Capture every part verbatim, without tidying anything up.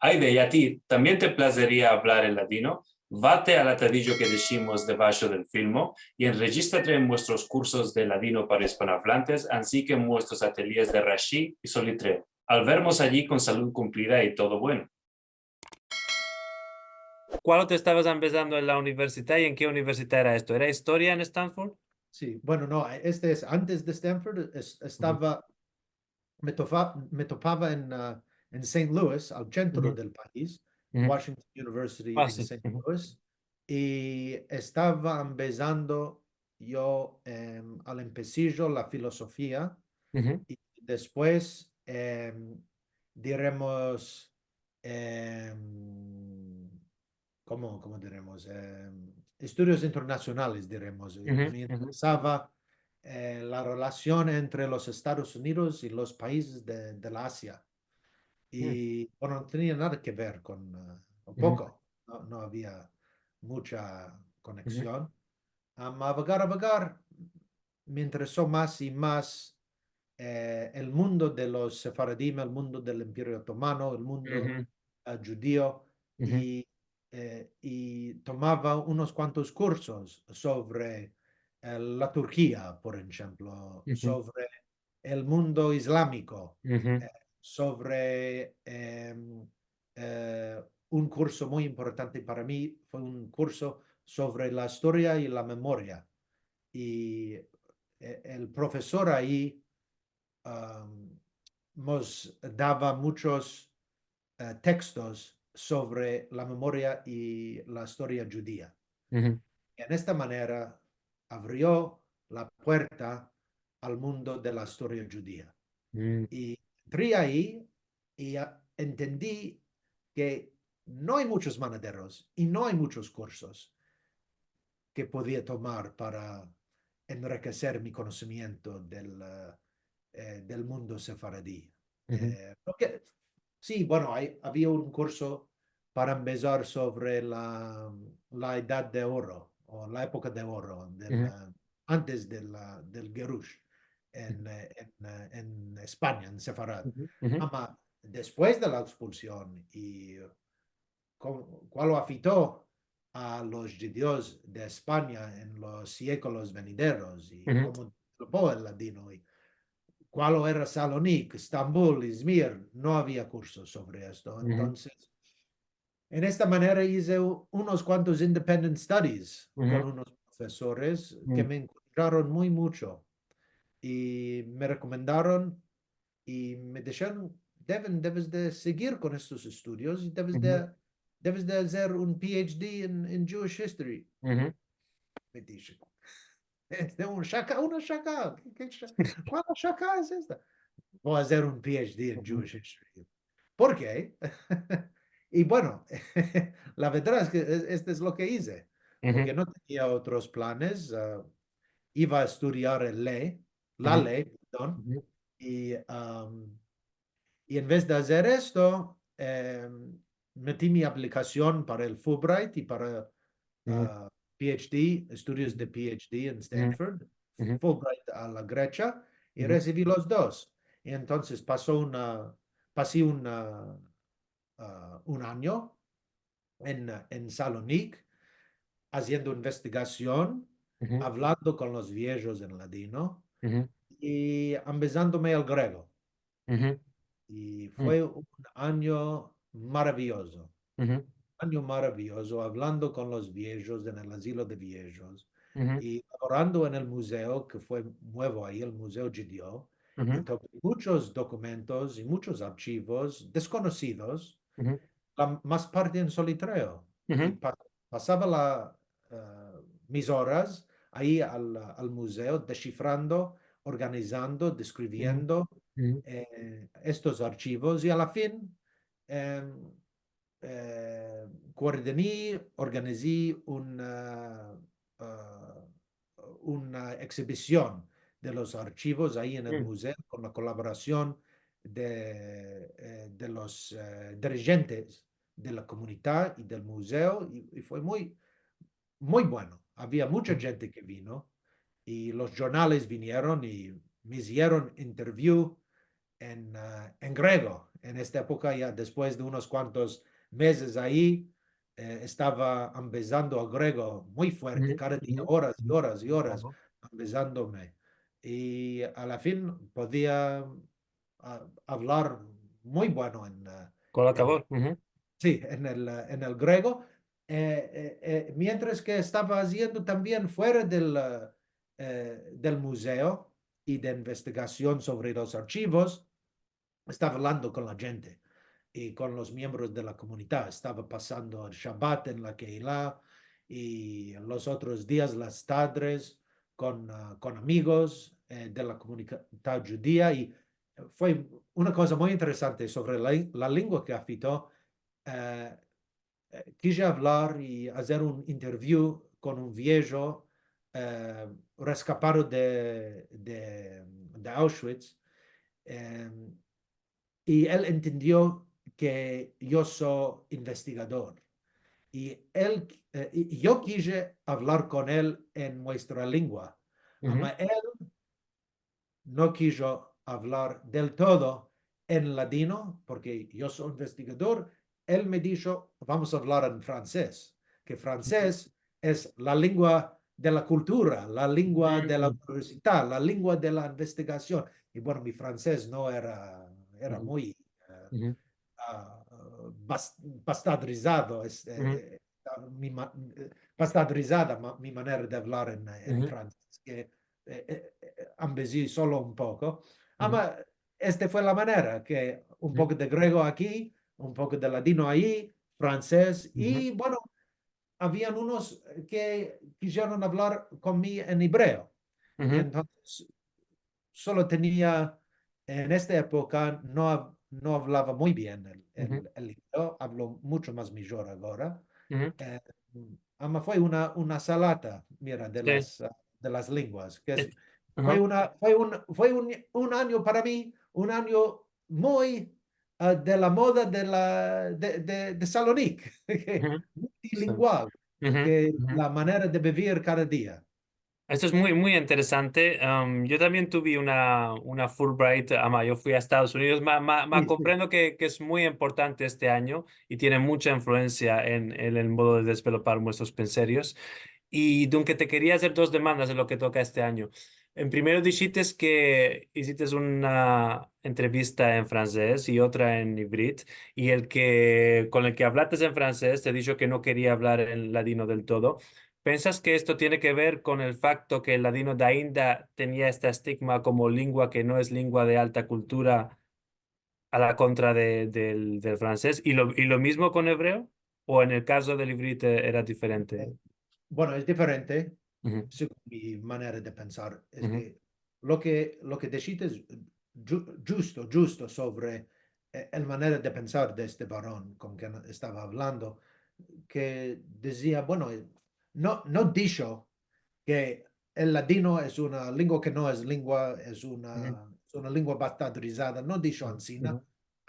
Ayde, i a ti, tambien te plazeria avlar el ladino? Vate al atadijo ke deshimos debasho del filmo i enrejistrate en muestros kursos de ladino para ispanoavlantes, ansi ke en muestros atelyes de Rashi i Solitreo. Al vermos ayi kon salud kumplida i todo bueno. Kuando te estavas ambezando en la universidad i en ke universidad era esto? Era istoria en Stanford? Si, bueno, no, este es antes de Stanford, es-, estava, me tofa-, me topava en, ah, en Saint Louis, al sentro del pais, Washington University en Saint Louis, i estava ambezando yo, em, al empesijo la filozofia, i despues, em, diremos, em, komo, komo diremos? Em, estudios internasionales, diremos. I me interesava, eh, la relasion entre los Estados Unidos i los paizes de, de la Asia. I, bueno, no tenia nada ke ver kon, eh, o poko, no, no avia mucha koneksion. Am, a vagar, a vagar, me intereso mas i mas, eh, el mundo de los sefaradim, el mundo del Imperio Otomano, el mundo, eh, djudio, i, eh, i tomava unos kuantos kursos sovre, eh, la Turkia, por enshemplo, sovre el mundo islamiko, eh, sovre, em, eh, un kurso muy importante para mi fue un kurso sovre la istoria i la memoria. I, eh, el profesor ayi, am, mos dava muchos, eh, tekstos sovre la memoria i la istoria djudia. En esta manera avrio la puerta al mundo de la istoria djudia. I entri ayi i, a, entendi ke no ay muchos manaderos i no ay muchos kursos ke podia tomar para enrikeser mi konosimiento del, eh, del mundo sefaradi. Eh, porke, si, bueno, ay, avia un kurso para ambezar sovre la, la Edad de Oro, o la epoka de oro, del, eh, antes de la, del Gerush, en, eh, en, eh, en Espanya, en Sefarad. Ama despues de la ekspulsion i ko-, kualo afekto a los djudios de Espanya en los sieklos venideros i komo developo el ladino i kualo era Salonik, Estambul, Izmir, no avia kursos sovre esto. Entonses, en esta manera ize u-, unos kuantos independent studies kon unos profesores ke me enkontraron muy mucho i me rekomendaron i me disheron, "Devin, deves de segir kon estos estudios i deves de, deves de azer un P H D en, en Jewish history." Me dishe, "Este un shaka, una shaka, ke, ke sha-, kual shaka es esta? Vo a azer un P H D en Jewish history." Porke? I bueno, la verdad es ke es-, esto es lo ke ize, porke no tenia otros planes, ah, iva a estudiar el ley, la ley, pardon, i, am, i en vez de azer esto, em, meti mi aplikasion para el Fulbright i para, ah, P H D, estudios de P H D en Stanford, Fulbright a la Gresia, i resivi los dos. I entonses paso una, pasi una, ah, un anyo en, en Salonik, aziendo investigasion, avlando kon los viejos en ladino i ambezandome el grego. I fue un anyo maraviyozo. Anyo maraviyozo, avlando kon los viejos en el azilo de viejos i lavorando en el muzeo, ke fue muevo ayi, el Muzeo Djudio, i topi muchos dokumentos i muchos archivos deskonosidos, la mas parte en Solitreo. I pa-, pasava la, eh, mis oras ayi al, al muzeo, deshifrando, organizando, deskriviendo, eh, estos archivos, i a la fin, em, eh, koordini, organizi un, eh, eh, una eksibision de los archivos ayi en el muzeo kon la kolaborasion de, eh, de los, eh, dirijentes de la komunidad i del muzeo, i, i fue muy, muy bueno. Avia mucha djente ke vino, i los jurnales vinieron i me izieron interview, en, ah, en grego. En esta epoka, ya despues de unos kuantos mezes ayi, eh, estava ambezando a grego muy fuerte, kada dia, oras i oras i oras, ambezandome. I a la fin podia, ah, avlar muy bueno en, ah, en, si, en el, ah, en el grego. Eh, eh, eh, mientras ke estava aziendo tambien fuera del, ah, eh, del muzeo i de investigasion sovre los arshivos, estava avlando kon la djente i kon los miembros de la komunidad. Estava pasando el Shabat en la Keilah i los otros dias, las tadres, kon, ah, kon amigos, eh, de la komunidad djudia. I fue una koza muy interesante sovre la, la lengua ke afito, eh, eh, kije avlar i azer un interview kon un viejo, eh, reskapado de, de, de Auschwitz, eh, i el entendio ke yo so investigador. I el, eh, i yo kije avlar kon el en muestra lengua. Ama el no kijo avlar del todo en ladino, porke yo so investigador, el me disho, "Vamos a avlar en fransez", ke fransez es la lengua de la kultura, la lengua de la universidad, la lengua de la investigasion. I bueno, mi fransez no era, era muy, eh, ah, bas-, bastadrizado, es, eh, mi ma-, eh, bastadrizada ma-, mi manera de avlar en, en fransez, ke, eh, eh, eh, ambezi solo un poko. Ama este fue la manera, ke un poko de grego aki, un poko de ladino ayi, fransez, i, bueno, avian unos ke kijeron avlar kon mi en ebreo. Entonses, solo tenia, en esta epoka no av-, no avlava muy bien el, el, el ebreo, avlo mucho mas mijor agora. Eh, ama fue una, una salata, mira, de las, ah, de las lenguas, ke es, fue una, fue un, fue un, un anyo para mi, un anyo muy, ah, de la moda de la, de, de, de Salonik, multilingual, ke la manera de bivir kada dia. Esto es muy, muy interesante. Am, yo tambien tuve una, una Fulbright, ama, yo fui a Estados Unidos. Ma, ma, ma komprendo ke, ke es muy importante este anyo i tiene mucha influensia en, en el modo de desvelopar muestros penserios. I dunke te keria azer dos demandas de lo ke toka este anyo. En primero dishites ke izites una entrevista en fransez i otra en ivrit, i el ke, kon el ke avlates en fransez te disho ke no keria avlar en ladino del todo. Pensas ke esto tiene ke ver kon el fakto ke el ladino de ainda tenia esta estigma komo lengua ke no es lengua de alta kultura a la kontra de, del, del fransez? I lo, i lo mizmo kon ebreo? O en el kazo del ivrit, eh, era diferente? Eh, bueno, es diferente, segun mi manera de pensar. Es ke lo ke, lo ke dishites es dju-, djusto, djusto sovre, eh, el manera de pensar de este varon kon ke estava avlando, ke dizia, bueno, eh, no, no disho ke el ladino es una lengua ke no es lengua, es una, es una lengua bastadrizada, no disho ansina,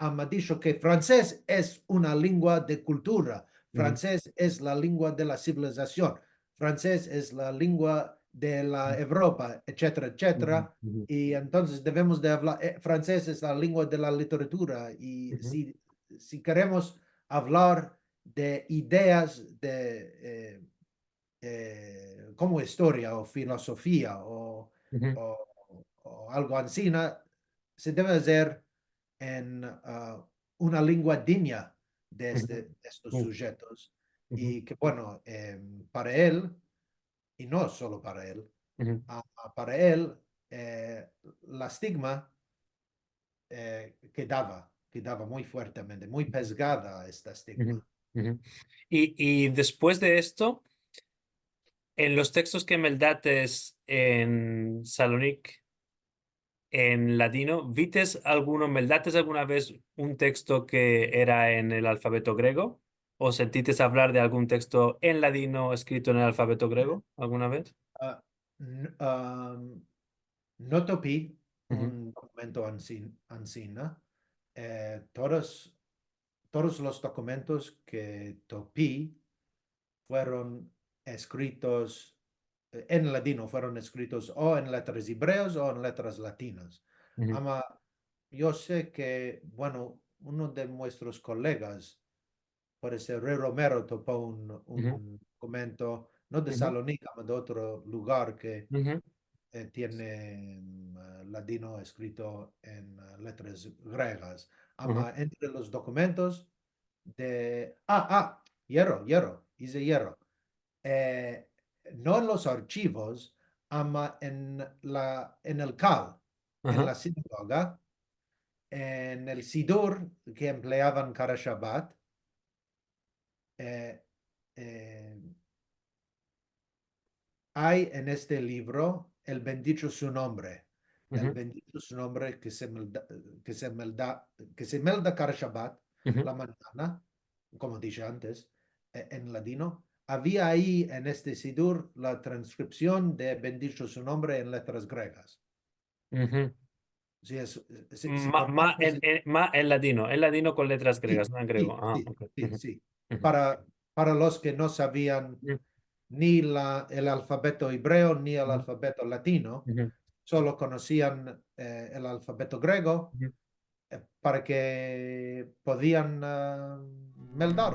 ama disho ke fransez es una lengua de kultura, fransez es la lengua de la sivilizasion, fransez es la lengua de la Evropa, etsetera, etsetera. I entonses devemos de avlar, eh, fransez es la lengua de la literatura, i si, si keremos avlar de ideas de, eh, eh, komo istoria o filozofia o, o, o algo ansina, se deve azer en, ah, una lengua dinya de este, de estos sujetos. I ke, bueno, em, para el, i no solo para el, a, a, para el, eh, la estigma, eh, kedava, kedava muy fuertemente, muy pezgada esta estigma. I, i despues de esto, en los tekstos ke meldates en Salonik, en ladino, vites alguno, meldates alguna vez un teksto ke era en el alfabeto grego? O sentites avlar de algun teksto en ladino eskrito en el alfabeto grego alguna vez? Ah, n-, am, no topi un dokumento ansin-, ansina. Eh, todos, todos los dokumentos ke topi fueron eskritos, eh, en ladino, fueron eskritos o en letras ebreas o en letras latinas. Ama yo se ke, bueno, uno de muestros kolegas, parese Rey Romero, topo un, un dokumento, no de Salonika, ma de otro lugar ke, eh, tiene, mm, ladino eskrito en, eh, letras gregas. Ama entre los dokumentos de, ah, ah, yero, yero, ize yero. Eh, no en los arshivos, ama en la, en el kal, en la sinagoga, en el sidur ke empleavan kada Shabat, eh, eh, ay en este livro el bendicho su nombre, el bendicho su nombre ke se melda, ke se melda, ke se melda kada Shabat la manyana, komo dishe antes, eh, en ladino. Avia ayi en este sidur la transkripsion de bendicho su nombre en letras gregas. Si es, si, si ma, ma en, en, ma en ladino, en ladino kon letras gregas, no en grego. Ah, si, ok. Si, si. Para, para los ke no savian ni la, el alfabeto ebreo ni el alfabeto ladino, solo konosian, eh, el alfabeto grego, eh, para ke podian, ah, meldar.